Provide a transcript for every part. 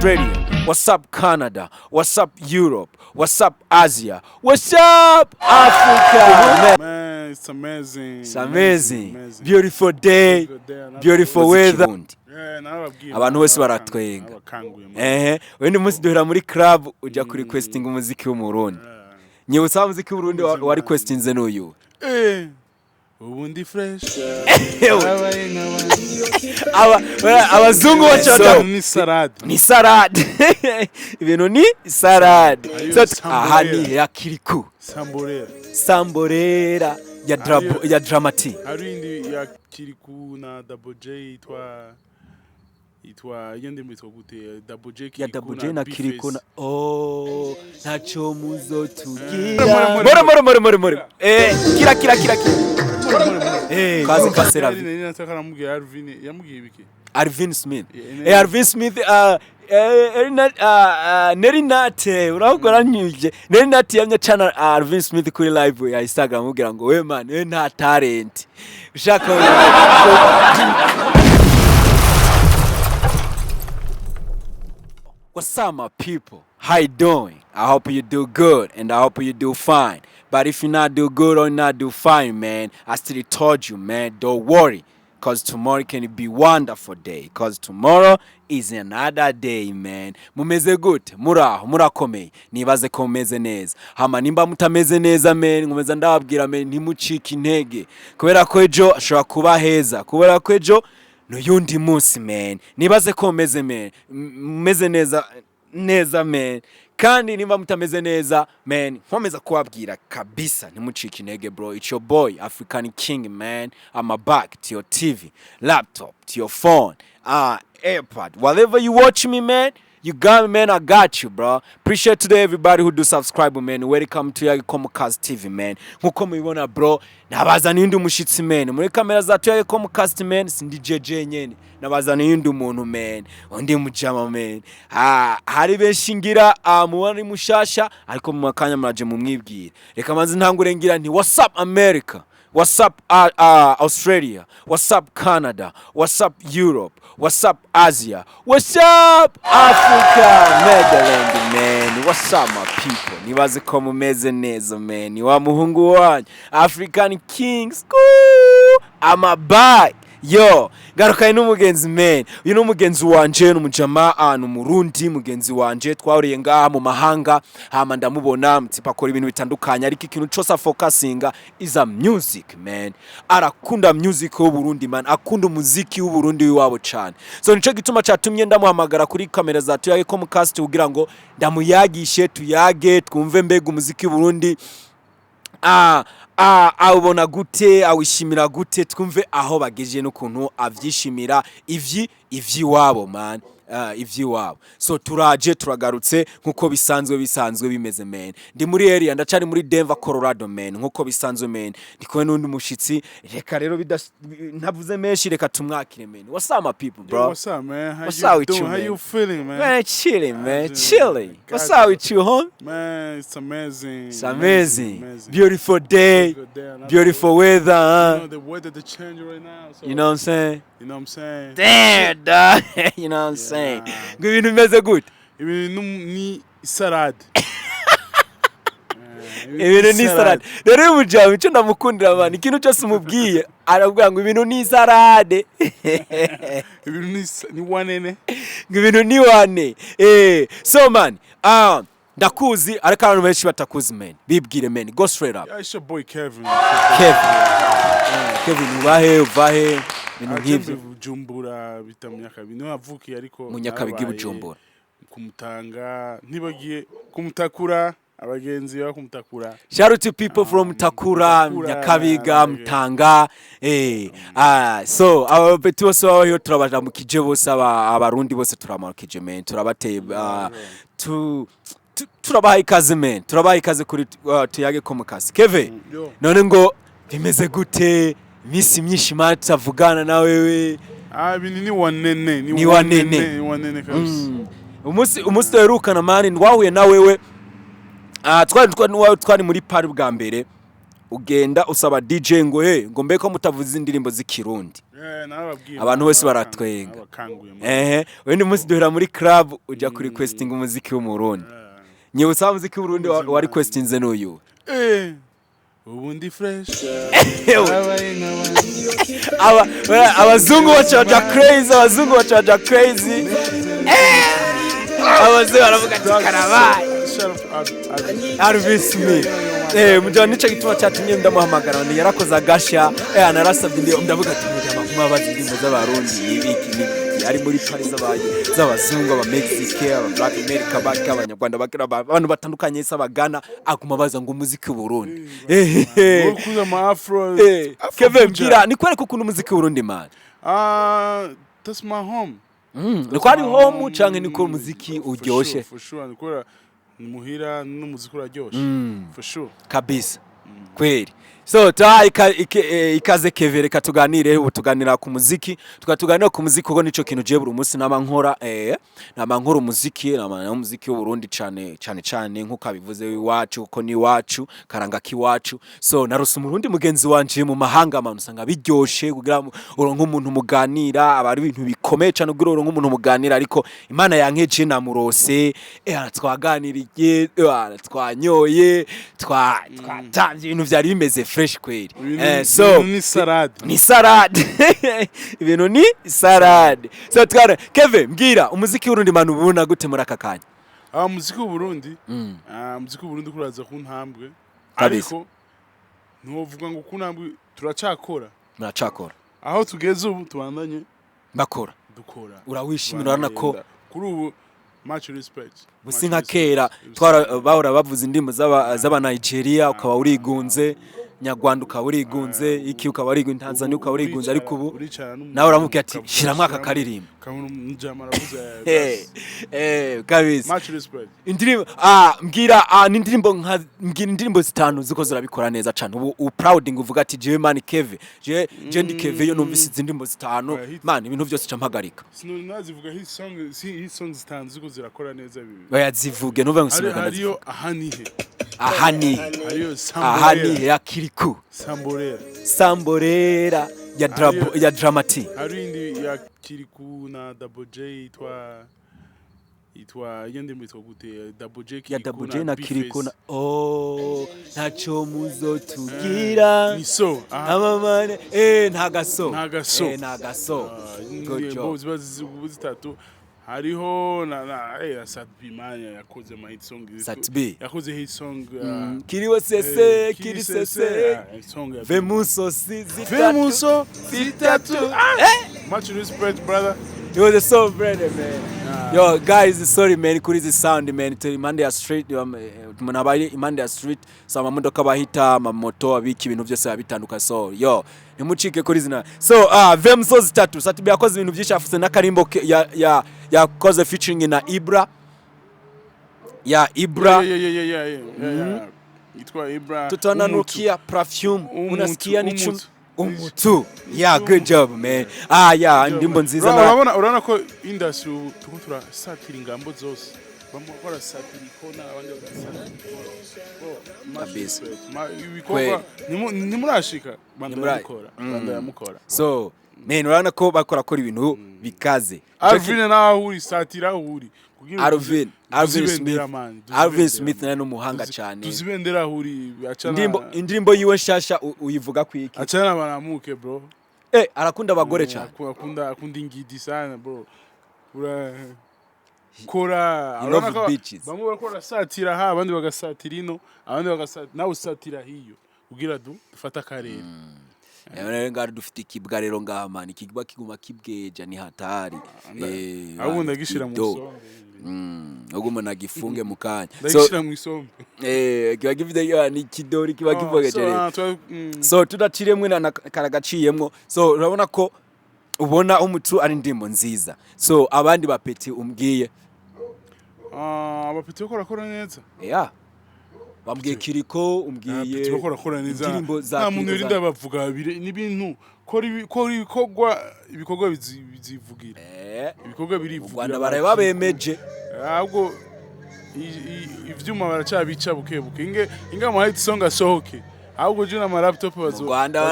Australia? What's up, Canada? What's up, Europe? What's up, Asia? What's up, Africa? Man, Man, it's amazing. it's amazing. Beautiful day, Beautiful day. Beautiful weather. Yeah, narababwiye. Abantu bose baratwenga. Narabakanguye, man. Ehe, wenda umunsi duhera muri club ujya kuri requesting umuziki w'Umurundi. Nyibutsa wa muziki w'Uburundi wa requestinze n'uyu. Ubu ndi fresh. Ewe. Abaye nk'abandi. Abazungu baca Ni salade. Ni salade, ibintu ni salade. Ayo, So, aha samborera. ni ya Kiriku. Samborera. Samborera ya Ayo. Ya Dramati. Hari indi ya Kiriku na Double J yitwa iyo ndirimbo yitwa gute? Double J, Ya Kiriku. Double J na Kiriku na B-Face. Oh, ntacyo muzotubwira. More, More, more, more, more, more. Kira, kira, kira, kira. Kazi kasera. Nari nataka namubwira Alvin yamubwiye ibiki? Alvin Smith. Yeah, Alvin Smith, Neri Nate urahubwo nyuje Neri Nate yamye cana Alvin Smith kuri live ya Instagram, amubwira ngo: "We man, we nta talent ushaka." What's up, my people? How you doing? I hope you do good and I hope you do fine. But if you not do good or not do fine, man, I still told you, man, don't worry. 'Cause tomorrow can be wonderful day. 'Cause tomorrow is another day, man. Mumeze gute? Muraho, murakomeye. Nibaze ko mumeze neza. Hama nimba mutameze neza, man, nkomeza ndababwira, man, ntimucike intege. Kubera ko ejo ashobora kuba heza. Kubera ko ejo n'uyundi munsi, man. Nibaze ko mumeze, man, mumeze neza neza, man. Kandi nimba mutameze neza, man, nkomeza kubabwira kabisa ntimucike intege, bro. It's your boy African King, man. I'm a back to your TV, laptop, to your phone, AirPod, whatever you watch me, man. You got me, man. I got you, bro. Appreciate today everybody who do subscribe, man. Welcome to Yagi Comcast TV, man. Nkuko mubibona, bro, nabazaniye undi mushitsi, man. Muri kamera za Tuyage Comcast, man, sindi jeje nyene. Nabazaniye undi muntu, man. Undi mujama, man. Ah, hari benshi ngira mubona ari mushasha, ariko mu makanya muraje mumwibwira. Reka manze ntangure ngira nti: What's up, America? What's up, Australia? What's up, Canada? What's up, Europe? What's up, Asia? What's up, Africa? Netherland, man. What's up, my people? Nibaze ko mumeze neza, man. Ni wa muhungu wanyu, African King. School. I'm a back. Yo, garukanye n'umugenzi, man. Uyu ni umugenzi wanje, ni umujama, ni Umurundi mugenzi wanje twahuriye ngaha mu mahanga. Hama ndamubona mutipa akora ibintu bitandukanye, ariko ikintu cose afocusinga is a music, man. Arakunda music w'Uburundi, man. Akunda umuziki w'Uburundi w'iwabo cane. So nico gituma catumye ndamuhamagara kuri kamera za Tuyage Comcast kugira ngo ndamuyagishe, tuyage, twumve mbega umuziki w'Uburundi awubona gute, awishimira gute, twumve aho bagejeje n'ukuntu avyishimira ivy'iwabo, man, ivy'iwabo. So turaje, turagarutse nkuko bisanzwe bimeze, man. Ndi muri area, ndacari muri Denver, Colorado, man. Nkuko bisanzwe, man, ndi kumwe n'undi mushitsi. Reka rero ntavuze menshi, reka tumwakire, man. What's up, my people, bro? Yo, what's up, man? How What's you up with doing? you, How man? you feeling, man? Man, chilling, man. Doing Chilling. What's Got up you. with you, huh? Man, it's amazing. It's amazing. Amazing. Beautiful day. Beautiful day, another Beautiful weather, You huh? know the weather, the change right now. So, You know what I'm saying? You know what I'm saying? Damn, dog. You know what I'm saying? Ngo ibintu bimeze gute? Ibintu ni salade. Ibintu ni salade. Rero uyu mujama icyo ndamukundira abantu, ikintu cyose umubwiye aravuga ngo ibintu ni salade. Ibintu ni wanene. Ngo ibintu ni wane. So man, ndakuzi ariko abantu benshi batakuzi, man. Bibwire, man. Go straight up. Yeah, it's your boy Kevin. Kevin. Kevin, ubahe, uvahe, ibintu nk'ivyo. Bujumbura bita mu Nyakabiga. Niho navukiye, ariko Mu Nyakabiga i narabaye Bujumbura. Kumutakura, ntibagiye kumutakura, abagenzi ba kumutakura. Shout out to people from Takura, Takura, Nyakabiga, Mutanga. So aba beti bose babayo turabaramukije bose, Abarundi bose turabaramukije, man. Turabateye turabaha ikaze, man. Turabaha ikaze kuri Tuyage Comcast. Keve, Yo. none ngo bimeze gute? Iminsi myinshi, man, tutavugana na wewe. Ah, ibintu ni wanene. Ni wanene. Ni wanene kabisa. Umunsi duherukana, man, twahuye na wewe, twari muri pari bwa mbere. ugenda usaba DJ ngo hey, ngo mbeko mutavuze indirimbo z'ikirundi. Narababwiye. Abantu bose baratwenga. Narabakanguye, man. Ehe, undi munsi duhera muri club, ujya kuri requesting umuziki w'Umurundi. Nyibutsa umuziki w'Uburundi wa requestinze n'uyu. Ubu ndi fresh. Ewe. Abaye nk'abandi. Abazungu bacaja crazy, abazungu bacaja crazy. Abazungu baravuga ati karabaye. Shout out Alvin. Alvin Smith. Mujana nico gituma cyatumye ndamuhamagara, ni yarakoze agasha, narasabye ndi ndavuga ati mujama kuma bazi indirimbo z'Abarundi ibiki n'ibiki ari muri Paris z'abazungu, aba Mexique, aba Black America, baka abanyarwanda, bakira abantu batandukanye, s'abagana aguma baza ngo umuziki w'Uburundi. Wowe ukunda ama afro. Afro Kevin, buja. mbwira ni kwereka ukuntu umuziki w'Uburundi, man. Ah, that's my home. Niko ari home canke niko umuziki For uryoshe? sure, for sure, ni kubera ni muhira n'umuziki uraryoshe. For sure. Kabisa kweli. So ta ikaze Keve, reka tuganire. Ubu tuganira ku muziki, tukatuganira ku muziki kuko nico kintu je buri munsi nama nkora, nama nkora umuziki, nama umuziki w'u Burundi cane cane cane, nkuko abivuze iwacu, kuko ni iwacu, karanga k'iwacu. So narose umurundi mugenzi wanje mu mahanga, man, usanga biryoshe kugira ngo uronke umuntu muganira, aba ari ibintu bikomeye cane kugira uronke umuntu muganira, ariko Imana yankeje namurose, twaganiriye, twanyoye, twatavye, ibintu vyari bimeze fresh kweli. So Ibintu ni salade. Ni salade, ibintu ni salade. So twara Keve, mbwira umuziki w'Urundi, man, ubona gute muri aka kanya? Ah, umuziki w'Uburundi, ah, umuziki w'Uburundi kuraza ku ntambwe. Kabisa. Ariko ntiwovuga ngo ku ntambwe, turacakora. Muracakora. Aho tugeze ubu tubandanye Bakora. dukora. Urawishimira, urabona ko Tubandanye. Kuri ubu much respect. busi Much nka respect. kera twara bahora bavuza indirimbo z'aba Nigeria ukaba urigunze, Nyarwanda ukaba urigunze, iki ukaba urigunze, Tanzania ukaba urigunze, ariko ubu Uricara n'umuntu nawe uramubwira ati ukavuga, shiramwo aka shiramo- karirimbo. Ukabona umujama aravuze. Kabisa. Much respect. Indirimbo, ah, mbwira, ah, ni indirimbo nka, mbwira indirimbo zitanu ziko zirabikora neza cyane ubu u prouding uvuga ati jewe man Keve, je ndi Keve, yo numvise izi ndirimbo zitanu, Oya, hit. man, ibintu byose mpagarika. Sinazivuga hit song, si hit song zitanu ziko zirakora neza bibi. Oya, zivuge, ntuvuge ngo Hari sinumva. hariyo ahanihe. Aha ni Hariyo aha ni Samborera. ya Kiriku. Samborera. Samborera ya Hariyo- ya Dramati. Hari indi ya Kiriku na Double J yitwa iyo ndirimbo yitwa gute? Double J, Ya Kiriku. Double J na B-Face. Kiriku na, oh, ntaco muzotubwira. Ni so aha. Amamane, nta gaso. Nta gaso. Nta gaso. Ah, Good indirimbo job. ziba zitatu. Hariho na Sat B, man, yakoze ama hit song. Sat B. Yakoze hit song. Kiriwo sese, kiri sese. Ah, song ya Vemuso si zitatu. Vemuso zitatu. Much respect, brother. It was a so brother, man. Yo guys, sorry man kuri izi sound, man, turi impande ya street, umuntu aba ari impande ya street, so amamodoka bahita, amamoto abika ibintu byose biba bitandukanye, so yo ntimucike kuri zina. So Vemso zitatu, Sat B yakoze ibintu byinshi, afise n'akarimbo yakoze featuring na Ibra, ya Ibra. Yeah. Yitwa Ibra. Tutananukia perfume. Umutu, Unasikia ni chum umutu. Umutu, yeah, good job, man. Ah, yeah, indirimbo nziza. Urabona ko industry ubu turiko turasatira ingambo zose, bamwe barasatira ikona, abandi bagasatira ikona. Oh, much Kabisa. respect. Ibikorwa ntimurashika banda yamukora, banda yamukora. So man, urabona ko bakora kora ibintu bikaze. Alvin nawe uri satira aho uri kugira Alvin, Alvin duze Smith, ibendera, man, duze Alvin ibendera, Smith man. nawe ni umuhanga cyane. Duze ibendera aho uri, achana Indirimbo yiwe nshasha uyivuga ku iki? Achana baramuke, bro. Arakunda abagore cyane. Akunda ingidi sana, bro. Ura kora. He Urabona love ko bitches. bamwe barakora satira ha, abandi bagasatira ino, abandi bagasatira, nawe usatira hiyo kugira du dufate akarere. Rero ngaha dufite ikibwa rero ngaha, man, ikibwa kiguma kibweja, ni hatari. Ahubwo ndagishira mu do. isombe. Ahubwo umuntu agifunge mu kanya. So Ndagishira mu isombe. Kiba gifite ya, ni kidori kiba kivuga So, rero. ah, So tudaciremwe na karagaciyemwo. So urabona ko ubona umutu ari indirimbo nziza. So abandi bapeti umbwiye. Ah, abapeti bako barakora neza. Yeah. Wambwiye Kiriko, umbwiye Abapeti bako barakora neza. indirimbo za Nta muntu Kiriko yorinda bavuga n'ibintu kora ibikorwa bizivugira. Ibikorwa U birivugira. Rwanda baraye babemeje. Ahubwo ivyuma baracabica buke buke, inge ama hit song asohoke. Ahubwo je n'ama laptop Mu bazo Rwanda mu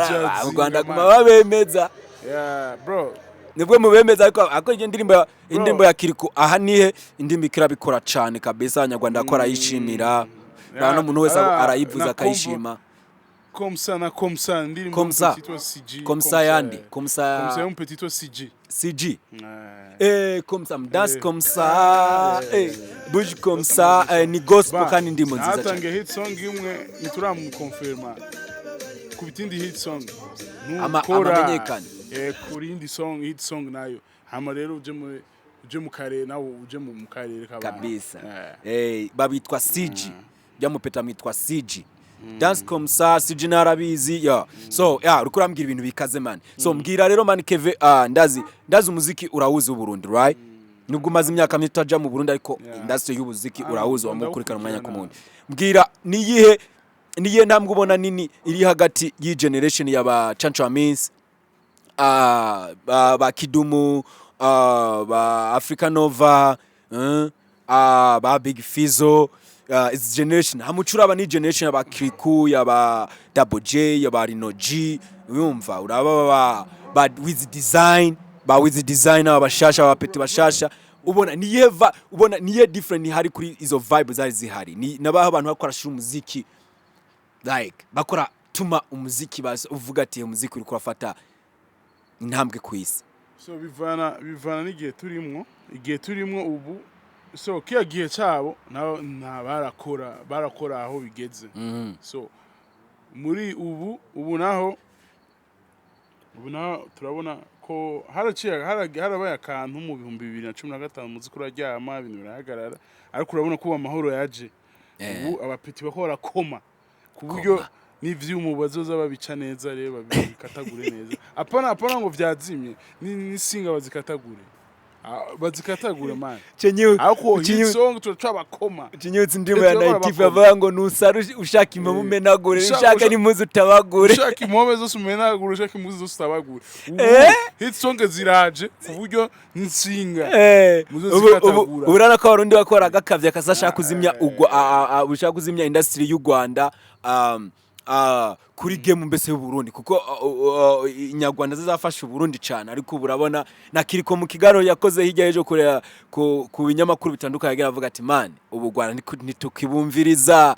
Rwanda bazoyazinga, guma man. babemeza. Yeah, bro. Nibwo mubemeza, ariko iyo ndirimbo indirimbo ya Kirikou aha nihe indirimbo ikirabikora cane kabisa, abanyarwanda ko arayishimira nta n'umuntu wese arayivuza na akayishima. Comme ça na comme ça indirimbo Comme ça. y'umupetit wa CG. Comme ça yandi comme Comme ça ça. y'umupetit wa CG. CG. Ouais. Eh, comme ça danse, comme ça, eh, bouge comme ça, eh, ni gospel kandi indirimbo nziza cyane. Natange hit song imwe, ntituramukonfirma ku bitindi hit song nukora Amamenyekane. Kuri indi song, hit song nayo, hama rero uje mu karere, nawe uje mu karere k'abantu. Kabisa. Eh. Eh, babitwa CG, byamupeta mwitwa CG, dance comme ça, CG narabizi. Yeah, so yeah, uriko urambwira ibintu bikaze, man. So mbwira rero, man, Keve, ndazi umuziki urawuzi w'Uburundi, right? Nubwo umaze imyaka myinshi utaja mu Burundi, ariko industry y'ubuziki urawuzi, wamukurikirana umwanya ku ndawukurikirana. wundi. Mbwira, niyihe ntambwe ubona nini iri hagati y'iyi generation y'aba Canjo Amissi, ba Kidumu, ba Africa Nova, ba Big Fizzo, izi generation hamuca uraba ni generation y'aba Kirikou, y'aba Double J, y'aba Rino G, uyumva uraba ba Wiz Design, ba Wiz Design, aba bashasha, aba peti bashasha, ubona niye va ubona niye different hari kuri izo vibe zari zihari, ni nabaho abantu bakora shira umuziki, like bakora tuma umuziki bas uvuga ati umuziki uri kurafata intambwe ku isi. So bivana n'igihe turimwo, igihe turimwo ubu. So kiya gihe cyabo nabo nta barakora aho bigeze. So muri ubu naho turabona ko haraciye harabaye akantu mu 2015, umuziki uraryama, ibintu birahagarara, ariko urabona ko ubu amahoro yaje. Ubu abapeti bako barakoma ku buryo Koma. n'ivyuma bazoza babica neza rero, babikatagure neza, apana apana ngo vyazimye, n'insinga bazikatagure. Bazikatagure, man. Ariko hit song turacabakoma. Kinyutse indirimbo ya Turabona Native bakoma. avuga ngo nusara ushaka impamo umenagure, ushaka n'impuzu utabagure. Ushaka impome zose umenagure, ushaka impuzu zose utabagure. Ubu hit song ziraje ku buryo n'insinga muzo zikatagura. Ubu urabona ko abarundi bakora agakavya kasa ashaka kuzimya ugwa ushaka kuzimya industry y'u Rwanda, kuri game mbese y'u Burundi, kuko inyarwanda zizafasha Uburundi cyane. Ariko ubu urabona na Kiriko mu kiganiro yakoze hirya y'ejo kure ku binyamakuru bitandukanye yagira avuga ati man, ubu Rwanda ntitukibumviriza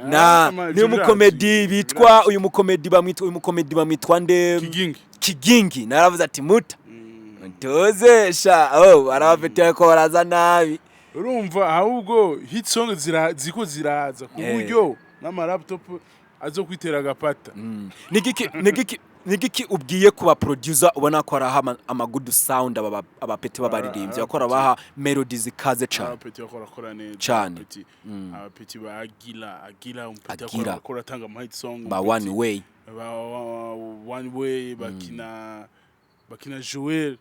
na ivyo niyo mukomedi birazi, bitwa birazi. Uyu mukomedi bamwitwa nde? Kigingi. Kigingi naravuze ati muta ntuze sha, oh, arabafite ko baraza nabi. Urumva ahubwo hit song ziko ziraza ku buryo n'ama laptop azo kwitera agapata. Nigiki ubwiye ku ba producer ubona ko araha ama good sound aba abapeti b'abaririmbyi bakora baha melody zikaze cane? Abapeti bakora akora neza. Cane. Abapeti ba Agila, Agila umupeti Agila. akora atanga ama hit song. Ba One Way. Ba One Way, bakina Joel.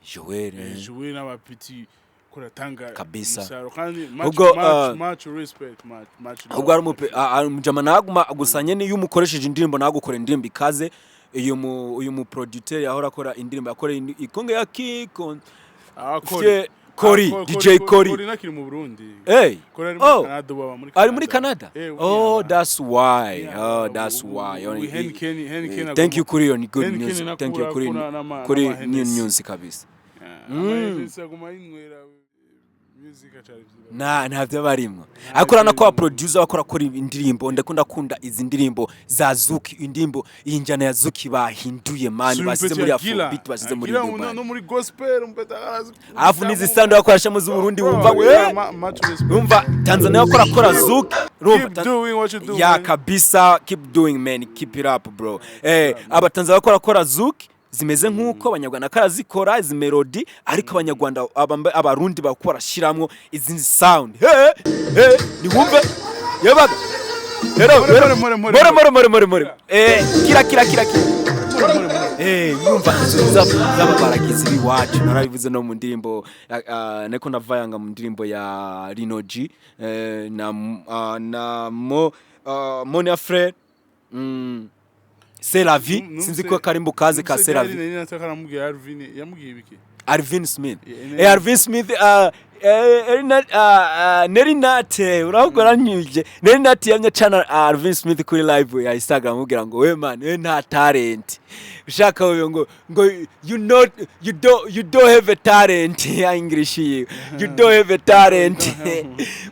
Joel. Joel n'abapeti akora atanga Kabisa. umusaruro kandi much, Ubwo, much, much respect, much, much Ubwo ari umujama naguma gusa nyene iyo umukoresheje indirimbo nagukora indirimbo ikaze. Uyu mu producteur yahora akora indirimbo yakoreye ikonge ya Kiko. Kori. Kori, DJ Kori. Kori nakiri mu Burundi. Hey. Kori ari muri Oh. Canada, baba muri Ari muri Canada. Oh, Oh, that's why. Yeah, Oh, that's why. Heineken Thank you kuri iyo ni good Heineken news. Thank you kuri kuri n'ama new Hennessy. news kabisa. Aguma yinywera music acari vyiza. Na ntavyo barimwo, ariko urabona ko abaproducer bakora kora indirimbo, ndakunda kunda izi ndirimbo za Zuki, indirimbo iyi njyana ya Zuki bahinduye, man, Si basize umpeti muri Agila. Afrobeat, basize muri Agila Dubai. No muri gospel umpeti arazi. Alafu n'izi sound bakoreshamo z'Uburundi, Bro, wumva we yeah, much respect. wumva Tanzania bakora kora Zuki, urumva Keep doing what you do, ya man. Kabisa, keep doing, man, keep it up, bro. Abatanzania bakora kora Zuki zimeze nk'uko abanyarwanda karazikora izi melody, ariko abanyarwanda abarundi bakora barashiramwo izindi sound. Hey hey, niwumve yebaga. Hello. More, Hello. more, more, More, more. more, more, more, more. Kira kira kira kira. Yumva izo z'ababaragizi b'iwacu, narabivuze no mu ndirimbo niko ndavayanga mu ndirimbo ya Rino G, na Mo Monia Frere, C'est la vie. Sinzi ko karimbo kaze ka C'est la vie. Nari nataka aramubwira Alvin yamubwiye ibiki? Alvin Smith. Yeah, Alvin Smith, Nelly Nat, urahubwo aranyuje. Nelly Nat yamye acana Alvin Smith kuri live ya Instagram, amubwira ngo: "We man, we nta talent ushaka wewe," ngo "You not, you don't have a talent." Ya English yiwe, "You don't have a talent,"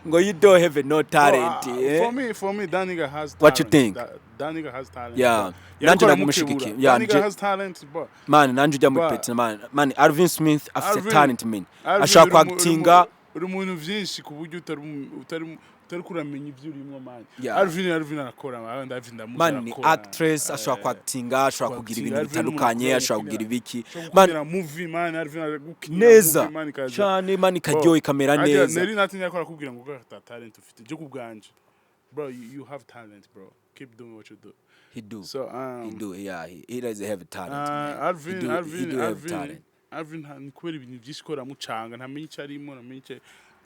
ngo "You don't have no talent." Oh, for me, that nigga has talent. What you think? That nigga has talent. Yeah. But Nanje yariko ndamushyigikiye. aramukebura. Yeah, That nigga has talent, but Man, nanje ujya muri But peti man, man, Alvin Smith afite talent, man. Alvin, Ashobora kwakitinga. Uri mu bintu vyinshi ku buryo utari kuramenya ivyo urimwo, man. Yeah. Alvin arakora, man. Alvin ndamuzi, Man, ni arakora. actress, ashobora kwakitinga, ashobora kugira Kwakitinga, ibintu Alvin ni umuntu bitandukanye, akora ashobora kugira ibiki, ashobora man. gukinira movie, man. Alvin aragukinira Neza movie, man, ikaza. cyane, man, ikaryoha, ikamera Ajya, neza. Nelly Nat nyako arakubwira ngo ata talent ufite. Je kubwanje, bro, you have talent, bro. Keep doing what you do. He do. So He do, yeah, he does have talent, man. Alvin, He do, Alvin, he do have Alvin, talent. Alvin ni kubera ibintu byinshi ko aramucanga, ntamenye icyo arimo, ntamenye icyo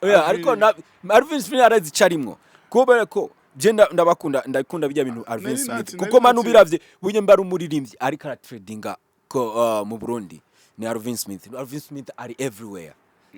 Oya, Alvin- ariko na Alvin Smith arazi icyo arimwo, kubera ko je ndabakunda, ndakunda bijya bintu Alvin Nelly Smith, Nat- kuko Nelly man, Nat- ubiravye burya mba ari umuririmbyi ariko aratradinga ko mu Burundi ni Alvin Smith. Alvin Smith ari everywhere.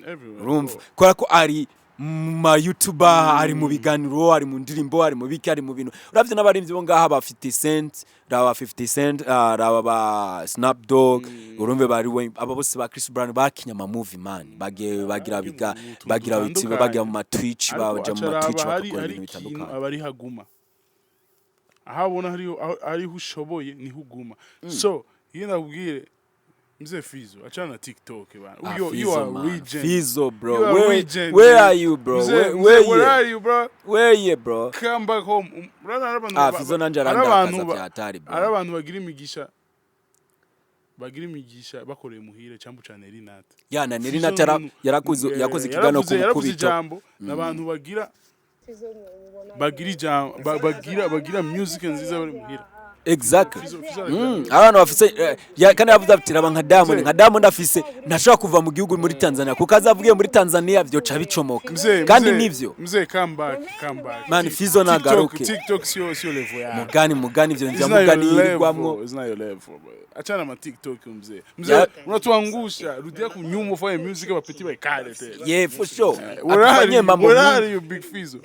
Everywhere, Urumva, bro. kubera ko ari mu ma YouTuber, ari mu biganiro, ari mu ndirimbo, ari mu biki, ari mu bintu. Uravye n'abarimvyi bo ngaha ba 50 Cent, raba 50 Cent, raba ba Snoop Dogg, urumve bari we, aba bose ba Chris Brown bakinya ama movie, man, bagiye bagira biga mu tuntu bagira biti dutandukanye. Bagira mu ma Twitch, Ariko baja mu ma acaraba Twitch, hari bakora hari ibintu ikintu bitandukanye. Aba ari haguma aho abona hariho ariho ushoboye niho uguma. So iyo ndakubwire mzee Fizo achana na TikTok bana. Ah, You Fizo, are man. legend. Fizo, bro. You are Where, legend, where man. are you, bro? Mzee, Where, mzee, where, where you? are you, bro? Where you, bro? Come back home. Urabona hari abantu Ah, Fizo nanje hari arandakaza abantu vya hatari, bro. hari abantu bagira imigisha bakoreye muhire cyangwa cyane Rinat. Ya, na Nelly Nat yarakoze, yakoze ikiganiro ku yaravuze mukubito. Ijambo n'abantu bagira ijambo bagira music nziza bari muhira. Exactly. Fizo Abantu bafise kandi yavuze ati raba nka Diamond, nka Diamond afise ntashobora kuva mu gihugu muri Tanzania, kuko azavugiye muri Tanzania vyoca bicomoka. Mzee, kandi mzee, nivyo. Mzee, come back, come back. Man, Fizo nagaruke. TikTok sio level yawe. Mugani, mugani, ivyo vya It's not your mugani yirirwamwo. level. It's not your level, bro. Achana na TikTok, mzee. Mzee, unatuangusha. Rudia kunyuma ufanye music bapeti baikale tena. Yeah, for sure. Where are Atufanyie you? mambo Where mingi. are you, Big Fizo?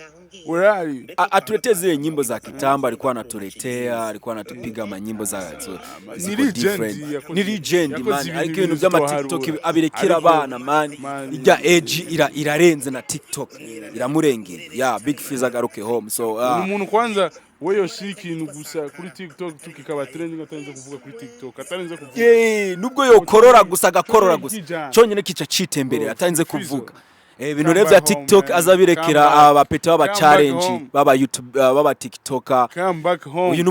Where are you? Atuletee zile nyimbo za kitambo alikuwa anatuletea, alikuwa anatupiga manyimbo za Ni ziko legend, different. Ni legend, yakoze man, ibintu ariko ibintu bintu by'ama tutoharura. TikTok abirekera Ariko, abana, man. man, Ijya age irarenze na TikTok iramurengera. Yeah, Big Fizz agaruke home. So Uri umuntu kwanza we yoshira ikintu gusa kuri TikTok tukikaba trending atarinze kuvuga kuri TikTok, atarinze kuvuga. Yeah, nubwo yokorora gusa, agakorora gusa, Kijana. cyonyine kica citemberera atarinze Fizo. kuvuga. Ibintu rero vya TikTok azabirekera abapeta baba Come back challenge, home. baba YouTube, baba TikToker. Come back home. Uyu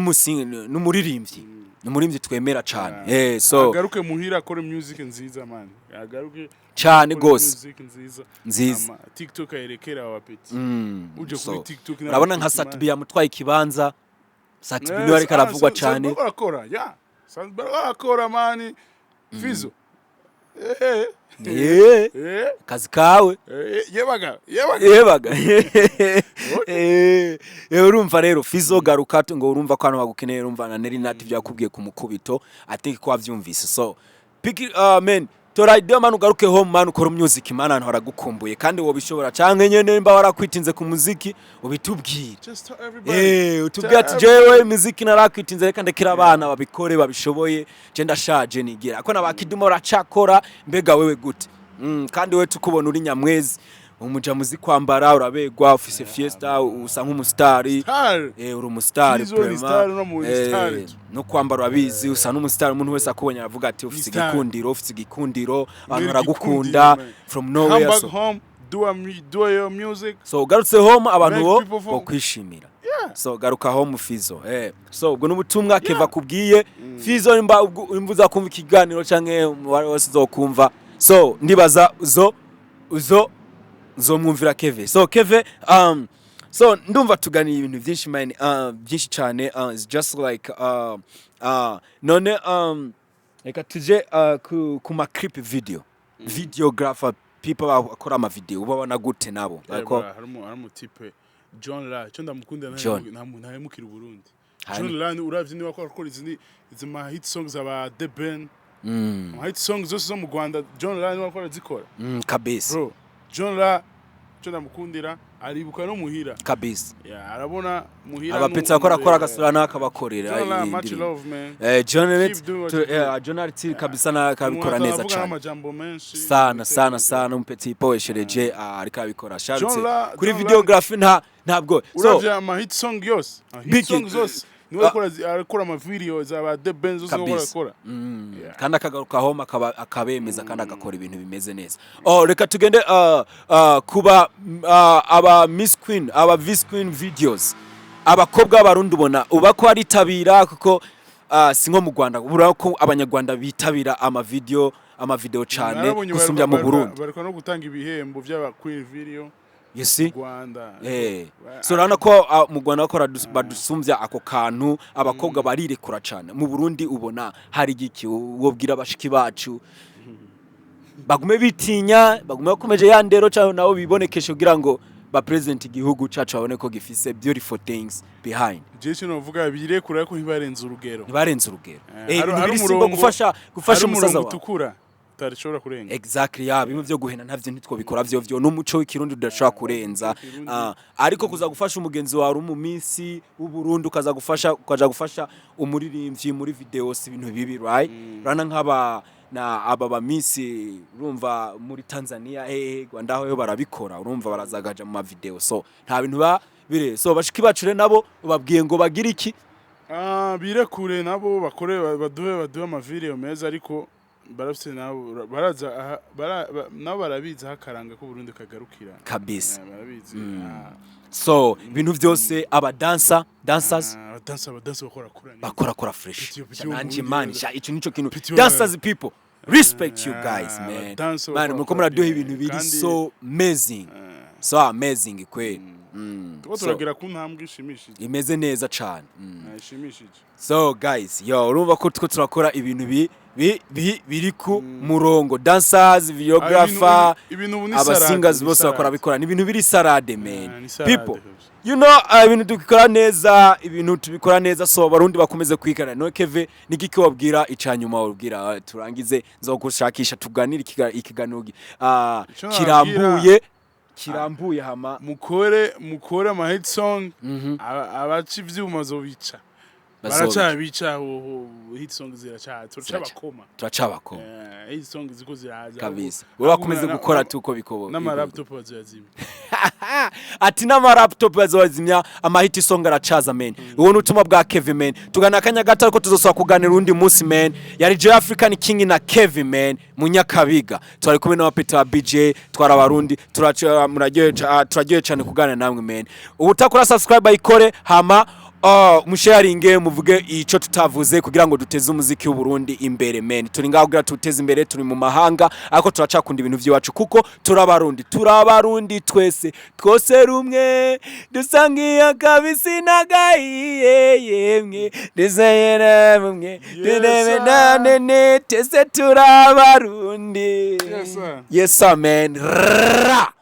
n'umuririmbyi, n'umuririmbyi twemera cane. So agaruke muhira akore music nziza, man, agaruke cane akore gose. Music nziza. Nziza. Ama TikTok ayerekera abapeti uje So, kuri TikTok urabona nka n'abapeti, man. Sat-B yamutwaye ikibanza. Sat-B niwe ariko aravugwa cane. Sat-B arakora, ya, Sat-B arakora, man. Fizo, Kazi kawe. Yebaga yebaga. Yebaga. Urumva rero Fizo garuka ngo urumva ko hano bagukeneye, urumva na Nelly Nat byakubwiye ku mukubito. I think ko wavyumvise. So pick it, man, tora idea, man, ugaruke home, man, ukora music, man, ahantu haragukumbuye kandi wobishobora, canke nyene mba warakwitinze ku muziki ubitubwire. Just tell everybody. Utubwire ati jewe imiziki narakwitinze, reka ndekera abana babikore babishoboye, je ndashaje nigira ako na bakiduma baracakora. Mbega wewe gute? Kandi we tukubona uri nyamwezi, umuja muzi kwambara, urabegwa, ufise fiesta, usa nk'umusitari. Star. Uri umusitari. Fizo ni Vraiment. star, uno ni star. No kwambara urabizi, usa n'umusitari, umuntu wese akubonye aravuga ati ufise Ni star. igikundiro, ufise igikundiro, abantu Muri baragukunda igikundiro, man. from Come nowhere. back So, home, do your music. So ugarutse home abantu Make bo people bokwishimira. Yeah. So garuka home, Fizo. So ubwo n'ubutumwa Keva kubwiye Fizo, nimba imva uzakumva ikiganiro canke umubare wose uzokumva, so ndibaza uzo uzo uzomwumvira Keve. So Keve, so ndumva tuganira ibintu byinshi, man, byinshi cyane. It's just like none reka tuje ku ma clip video, videographer, people bakora ama video, ubabona gute nabo? Yeah, Ariko bro, harimo type John La, cyo ndamukunda. John. Ntahemukira Uburundi. Hani. John La, uravye niba akora izi ma hit songs aba The Ben, ama hit songs zose zo mu Rwanda, John La niwe akora zikora. Kabisa. Bro. John La, cyo ndamukundira, aribuka no muhira. Kabisa. Yeah, arabona muhira. Abapetsi akora akora agasura n'akabakorera. John La, much indirimbo. love, man. John Keep Rit doing what you do. John Rit kabisa na akabikora Umuntu neza atavuga cyane. n'amajambo menshi. Sana sana sana, umupeti ipoeshereje ariko abikora sharutse John La- kuri John La- videography nta ntabwo so Uravye ama hit song yose, ama hit Big song hit. zose niwe akora, arakora ama video za ba The Benz zose niwe Kabisa. akora. Yeah. Kandi akagaruka home akabemeza kandi agakora ibintu bimeze neza. Oh, reka tugende kuba aba Miss Queen, aba Vice Queen videos, abakobwa b'Abarundi ubona uba ko aritabira, kuko si nko mu Rwanda, ubura ko Abanyarwanda bitabira ama video cyane Narabonye gusumbya mu Burundi. Bariko no gutanga ibihembo by'aba queen video You see? Rwanda. So urabona ko mu Rwanda bakora badusumbya ako kantu, abakobwa barirekura cyane. Mu Burundi ubona hari igiki wobwira bashiki bacu? Bagume bitinya, bagume bakomeje ya ndero, cyangwa nabo bibonekeshe kugira ngo ba present igihugu cacu babone ko gifise beautiful things behind? Je cyo novuga, birekura ariko ntibarenze urugero. Ntibarenze urugero. Hari Ibintu hari biri simba umurongo gufasha hari umusaza umurongo wawe utukura utarishobora kurenga. Exactly, ya bimwe byo guhena ntavyo ntitwobikora, vyo n'umuco w'Ikirundi udashobora kurenza. W'ikirundi. Ariko kuza gufasha umugenzi wawe uri mu minsi w'Uburundi, ukaza gufasha, ukaja gufasha umuririmbyi muri video, si ibintu bibi, right? Urabona nk'aba na aba ba minsi, urumva muri Tanzania, Rwanda ho barabikora, urumva barazagaja mu ma video, so nta bintu ba bire. So bashiki bacu rero nabo ubabwiye ngo bagire iki? Birekure nabo bakore, baduhe ama video meza, ariko barafise nabo baraza nabo barabizi aho akaranga k'Uburundi kagarukira. Kabisa. Barabizi. So ibintu byose, aba dancers. Abadansa bakora kura neza. Bakora kora fresh. Pitiyo, pitiyo Nanje Burundi man neza. sha ico nico kintu. Pitiyo Dancers, people, respect you guys, man. Abadansa Man, bakora muriko kora muraduha bien. ibintu biri Kandi so amazing, so amazing kweli. Tuba So, turagera ku ntambwe ishimishije. Imeze neza cane. Ishimishije. So guys, yo, urumva ko two turakora ibintu biri ku murongo, dancers, videographer, Ibintu ubu ni abasingers salade, ni bose bakora salade. bikora, ni ibintu biri salade, man. Ah, ni salade People, kabisa. ibintu dukora neza, ibintu tubikora neza, so Abarundi bakomeze kwigana. No Keve, nigiki wabwira icanyuma, wabwira turangize, nzogushakisha tuganire ikiganiro Ico kirambuye kirambuye hama. Mukore ama hit song. Abaca ivyuma zobica. Bazobica. Baracabica hit song ziraca, turacabakoma. Turacabakoma. Hit song ziko ziraza. Kabisa. Ahubwo Wewe bakomeze gukora tuko bikobo n'ama laptop bazoyazimya. Ati n'ama laptop bazobazimya, ama hit song aracaza, man. Uwo ni ubutumwa bwa Kevin, man. Tugana akanya gato, ariko tuzosaba kuganira undi munsi, man. Yari J African King na Kevin, man, Munyakabiga. Twari kumwe na Peter BJ, twara Abarundi, turaca muraryohe turaryohe cyane kuganira namwe, man. Ubutakora subscribe ayikore, hama musharinge, muvuge ico tutavuze kugira ngo duteze umuziki w'u Burundi imbere, man. Turi ngaho kugira tuteze imbere. Turi mu mahanga ariko turacakunda ibintu by'iwacu kuko turabarundi, turabarundi twese, twose rumwe, dusangiye akabisi n'agahiye, yemwe dusayera mumwe turebe sir. nane twese turabarundi. Yes, sir. Yes sir, man. Ra.